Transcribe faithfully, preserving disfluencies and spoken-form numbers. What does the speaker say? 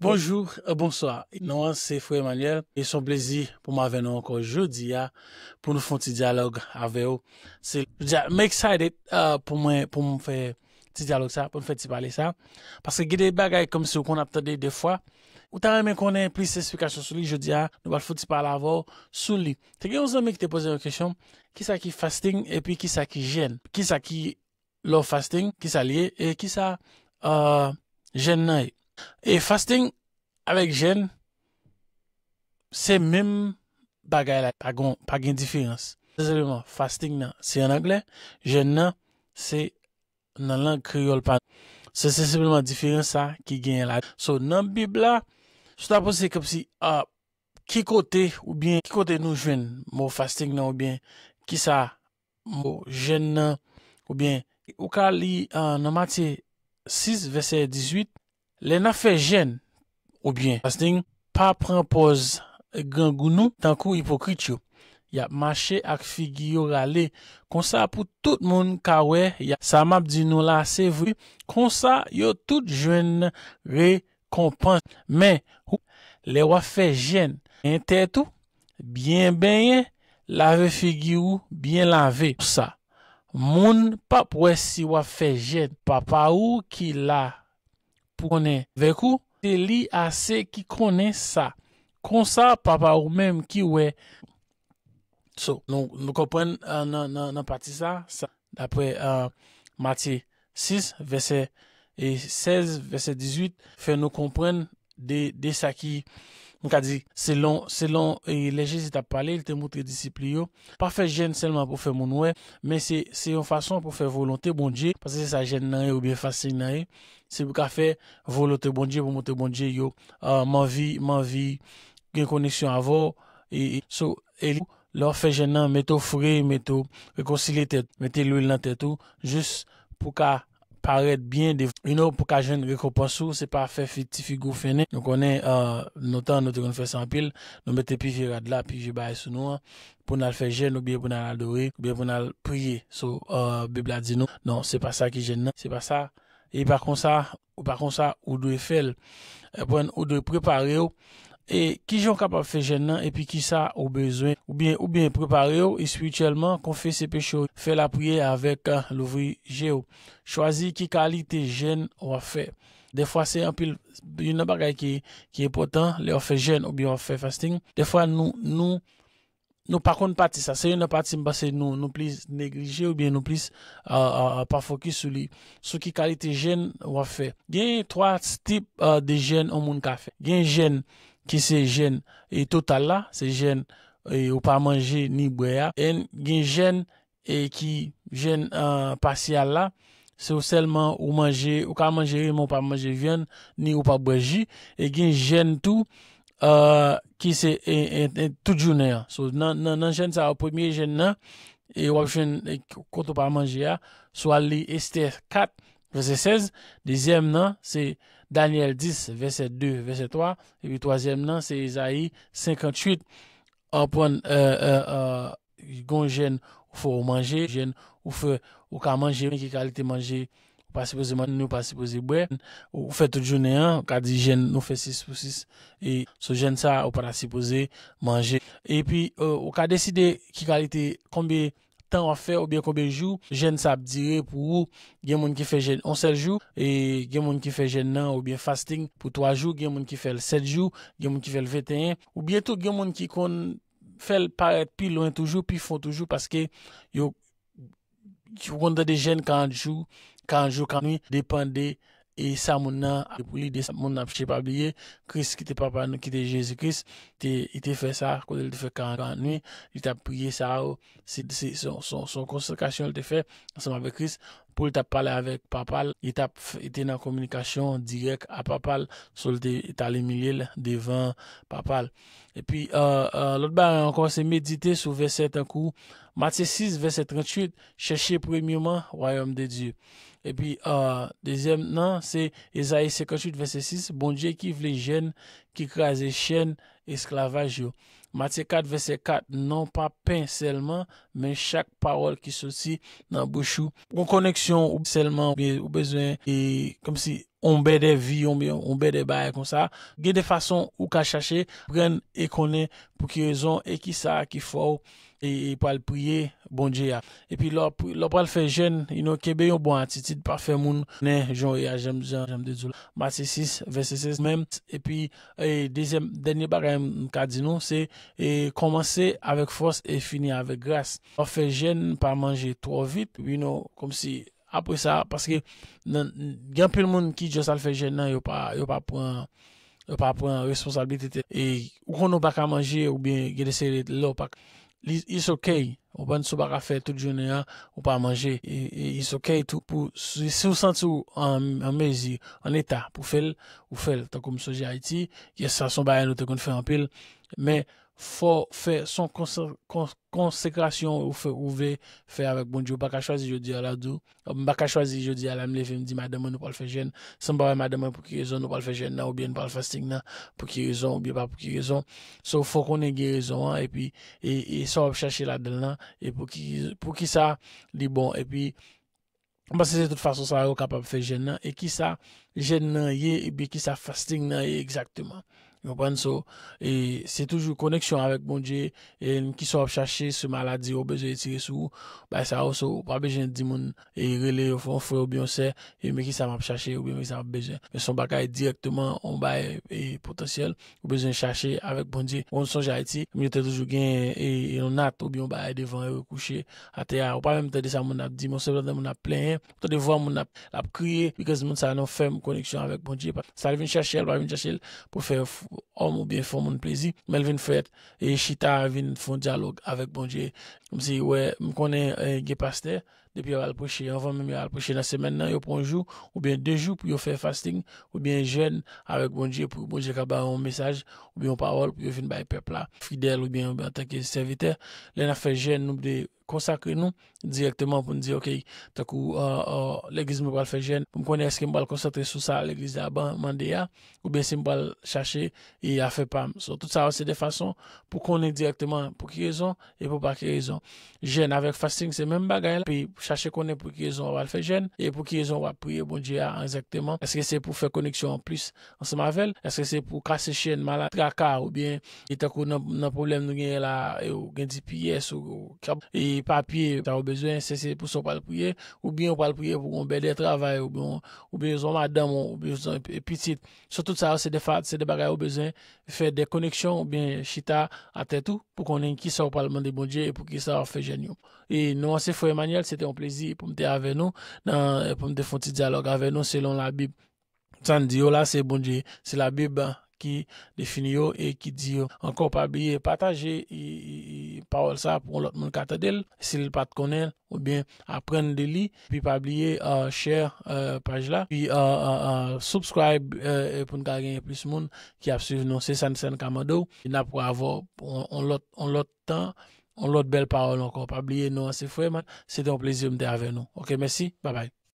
Bonjou, euh, bonswa. Non an se Frè Emmanuel e se yon plezi pou mwen avè nou ankò jodi a pou nou fè yon ti dyalòg avè w. Se, jodi a, m excited, euh, pou mwen, pou m fè ti dyalòg sa, pou m fè ti pale sa. Paske gen de bagay kòmsi w konn ap tande defwa. Ou ta renmen konnen plis esplikasyon sou li, jodi a, nou pral fè yon ti pale avè w sou li. Te gen yon zanmi ki te poze yon kesyon, kisa ki fasting epi kisa ki jèn? Kisa ki lè w fasting, kisa l ye, e kisa, euh, jèn nan ye? E fasting avèk jèn, se menm bagay la, pa gon, pa gen diferans. Senpleman, fasting nan, se an anglè, jèn nan, se nan lang kreyòl pa. Se, se senpleman diferans sa ki genyen la. So, nan Bib la, si w ta poze kòmsi, ah, ki kote oubyen ki kote nou jwenn mo fasting nan oubyen kisa mo jèn nan, oubyen ou ka li, ah, nan Matye sis, vèsè dizuit, lè n ap fè jèn oubyen fasting, pa pran pòz grangou nou tankou ipokrit yo. Y ap mache ak figi yo rale, konsa pou tout moun ka wè y a, sa m ap di nou la se vre, konsa yo tout jwenn rekonpans. Men, lè w ap fè jèn, benyen tèt ou, byen benyen, lave figi ou, byen lave. Sa, moun p ap wè si w ap fè jèn. Papa ou ki la pou konnen avèk ou, se li ase ki konnen sa. Konsa, Papa ou menm ki wè. So, nou, nou konprann, euh, nan, nan, nan pati sa, sa, daprè, euh, Matye sis, vèsè, e, sèz, vèsè dizuit, fè nou konprann de, de sa ki, m ka di, selon, selon, e, lè Jezi t ap pale, li te montre disip li yo, pa fè jèn sèlman pou fè moun wè, men se, se yon fason pou fè volonte Bondye, paske se sa jèn nan ye oubyen fasting nan ye, se pou ka fè volonte Bondye, pou montre Bondye yo, ah, m anvi, m anvi gen koneksyon avè w, e, e, so, e li, lè w fè jèn nan, mete w fre, mete w rekonsilye tèt, mete lwil nan tèt ou, jis pou ka parèt byen devan, you know, pou ka jwenn rekonpans ou, se pa fè fi, ti figi w fennen. Nou konnen, euh, nou tan, nou te konn fè sa anpil, nou mete pi vye rad la, pi vye bagay sou nou an, pou n al fè jèn, oubyen pou n al adore, oubyen pou n al priye. So, euh, Bib la di nou, non, se pa sa ki jèn nan, se pa sa. E pa konsa, ou pa konsa, ou dwe fè l. Konprann, ou dwe prepare w. E kijan w kapab fè jèn nan, epi kisa ou bezwen, oubyen, oubyen prepare w espirityèlman, konfese peche w, fè lapriyè avèk, euh, louvri je w. Chwazi ki kalite jèn w ap fè. Dèfwa, se anpil, youn nan bagay ki, ki enpòtan, lè w ap fè jèn oubyen w ap fè fasting. Dèfwa, nou, nou, nou pa konn pati sa. Se youn nan pati m panse nou, nou plis neglije oubyen nou plis, euh, euh, pa fokis sou li. Sou ki kalite jèn w ap fè. Gen twa tip, euh, de jèn yon moun ka fè. Gen jèn ki se jèn, e, total la, se jèn, e, ou pa manje ni bwè a. And gen jèn, e, ki jèn, euh, pasyal la, se ou sèlman ou manje, ou ka manje ri, men ou pa manje vyann, ni ou pa bwè ji. E gen jèn tou, euh, ki se, e, e, e, tout jounen an. So, nan, nan, nan jèn sa yo, premye jèn nan, e w ap jwenn, e, kote w pa manje a, sou al li Estè kat, vèsè sèz, dezyèm nan, se Danyèl dis, vèsè de, vèsè twa, epi twazyèm nan, se Ezayi senkantuit. Anprann, euh, euh, euh, gon jèn ou fè ou manje, jèn ou fè ou ka manje, men ki kalite manje ou pa sipoze manje, ou pa sipoze bwè, ou fè tout jounen an, ou ka di jèn nou fè sis pou sis, e sou jèn sa ou pa ta sipoze manje. Epi, euh, ou ka deside ki kalite, konbyen tan w ap fè oubyen konbyen jou jèn sa ap dire pou ou. Gen moun ki fè jèn yon sèl jou, e gen moun ki fè jèn nan oubyen fasting pou twa jou, gen moun ki fè l sèt jou, gen moun ki fè l venteyen, oubyen tou gen moun ki konn fè l parèt pi lwen toujou, pi fon toujou, paske yo, yo konn tande jèn karant jou, karant jou, karant nuit, depann de, e sa moun nan ap pou li, de sa moun nan ap chèche. Pa bliye, Kris ki te papa nou, ki te Jezi Kris, te, li te fè sa, kote li te fè karant, karant nuit, li t ap priye sa yo, se, se, se, se, se yon konsakrasyon li te fè ansanm avèk Kris, pou li t ap pale avèk papa l, li t ap f-, li te nan kominikasyon dirèk a papa l, so li te, li t al imilye l devan papa l. Epi, euh, euh, lòt bagay ankò, se medite sou vèsè tankou Matye sis, vèsè tranntuit, chèche premyèman wayòm de Dye. Epi, euh, dezyèm nan, se Ezayi senkantuit, vèsè sis, Bondye ki vle jèn ki kraze chèn esklavaj yo. Matye kat, vèsè kat, non pa pen sèlman, men chak pawòl ki soti nan bouch ou. Yon koneksyon ou sèlman, ou be-, ou bezwen, e, kòmsi, on bèdè vi, on, on bèdè bagay konsa. Gen de fason ou ka chache, prann e konnen pou ki rezon e ki sa ki fè w e, e pral priye Bondye a. Epi lè w pri-, lè w pral fè jèn, you know, kenbe yon bon atitid, pa fè moun konnen jan w ye a, jan, jan, jan m te di w la. Matye sis, vèsè sèz menm. Epi, e, dezyèm, dènye bagay m ka di nou, se, e, kòmanse avèk fòs e fini avèk gras. Lè w fè jèn, pa manje twò vit, you know, kòmsi apre sa, paske nan, gen anpil moun ki just al fè jèn nan, yo pa, yo pa pran, yo pa pran responsablite tèt. E ou konnen w pa ka manje, oubyen gen de seri de lè w pa ka, li, it's okay. Ou konprann, si w pa ka fè tout jounen an, ou pa manje, e, e it's okay tou. Pou, si, si w santi w an, an mezi, an eta pou fè l, ou fè l. Tankou m sonje Ayiti, yes, sa se yon bagay nou te konn fè anpil, men fò w fè, se yon konse-, kon-, konsekrasyon ou fè, ou vle fè avèk Bondye. Ou pa ka chwazi jodi a la, di w, m pa ka chwazi jodi a la, m leve, m di madanm mwen nou pral fè jèn. San m pa wè madanm mwen pou ki rezon nou pral fè jèn nan, oubyen nou pral fasting nan, pou ki rezon, oubyen pa pou ki rezon. So, fò w konnen gen rezon an, epi, e, e sa w ap chache ladan l lan, e pou ki, pou ki sa li bon, epi, m panse se tout fason sa yo kapab fè jèn nan, e ki sa jèn nan ye, ebyen ki sa fasting nan ye egzakteman. Ou konprann? So, e se toujou koneksyon avèk Bondye, e kisa w ap chache, se maladi ou bezwen retire sou ou, bay sa yo, so, ou pa bezwen di moun, e rele yo, fè yon frè oubyen yon sè, e men kisa m ap chache, oubyen men kisa m ap bezwen. Men se yon bagay dirèkteman, yon bagay, e potansyèl, ou bezwen chache avèk Bondye. Ou sonje Ayiti, m te toujou gen, e, yon nat oubyen yon bagay devan yo kouche atè a. Ou pa menm tande sa moun ap di, men w sèlman tande moun ap plenyen, ou tande vwa moun ap, ap kriye, because moun sa nan fèm koneksyon avèk Bondye. Sa l vin chache a, l pa vin chache l pou fè f-, òm oubyen fè moun plezi, men l vin fè, e chita, vin fè yon dyalòg avèk Bondye. Kòmsi, wè, m konnen, e, gen pastè, depi yo al preche, anvan menm yo al preche nan semèn nan, yo pran yon jou oubyen de jou pou yo fè fasting oubyen jèn avèk Bondye, pou Bondye ka ba yo yon mesaj oubyen yon pawòl pou yo vin bay pèp la, fidèl oubyen, oubyen antanke sèvitè. Lè n ap fè jèn, nou dwe konsakre nou dirèkteman pou n di, ok, tankou, e, e, legliz mwen pral fè jèn, pou m konnen èske m pral konsantre sou sa legliz la ban, mande a, oubyen si m pral chache e afè pa m. So, tout sa yo se de fason pou konnen dirèkteman pou ki rezon e pou pa ki rezon. Jèn avèk fasting se menm bagay la. Epi chache konnen pou ki rezon w al fè jèn e pou ki rezon w ap priye Bondye a egzakteman. Èske se pou fè koneksyon an plis ansanm avè l? Èske se pou kase chèn maladi, traka, oubyen e tankou nan, nan pwoblèm nou genyen la, e ou gen D P S, ou, ou kab-, e papye sa ou bezwen, se, se pou sa w pral priye, oubyen ou pral priye pou yon bèdè travay, oubyen, oubyen yon madanm, oubyen yon pitit. So, tout sa yo se de fa-, se de bagay ou bezwen fè de koneksyon oubyen chita atè tou pou konnen kisa w pral mande Bondye e pou kisa w ap fè jèn yo. E non an se frè Emmanuel, se te yon plezi pou m te avè nou, nan, pou m te fè yon ti dyalòg avè nou selon Labib. Sa n di yo la, se Bondye, se Labib ki defini yo e ki di yo. Ankò, pa bliye pataje, e, e, e, pawòl sa pou yon lòt moun ka tande l, si l pa t konnen l, oubyen aprann de li. Epi pa bliye, e, share, e, paj la. Epi, e, e, e, subscribe, e, e, pou n ka genyen plis moun ki ap swiv nou. Se sa n, sa n ka mande w. N ap wè avè w yon, yon lòt, yon lòt tan, yon lòt bèl pawòl ankò. Pa bliye, non an se Freman. Se te yon plezi m te avè nou. Ok, mèsi. Babay.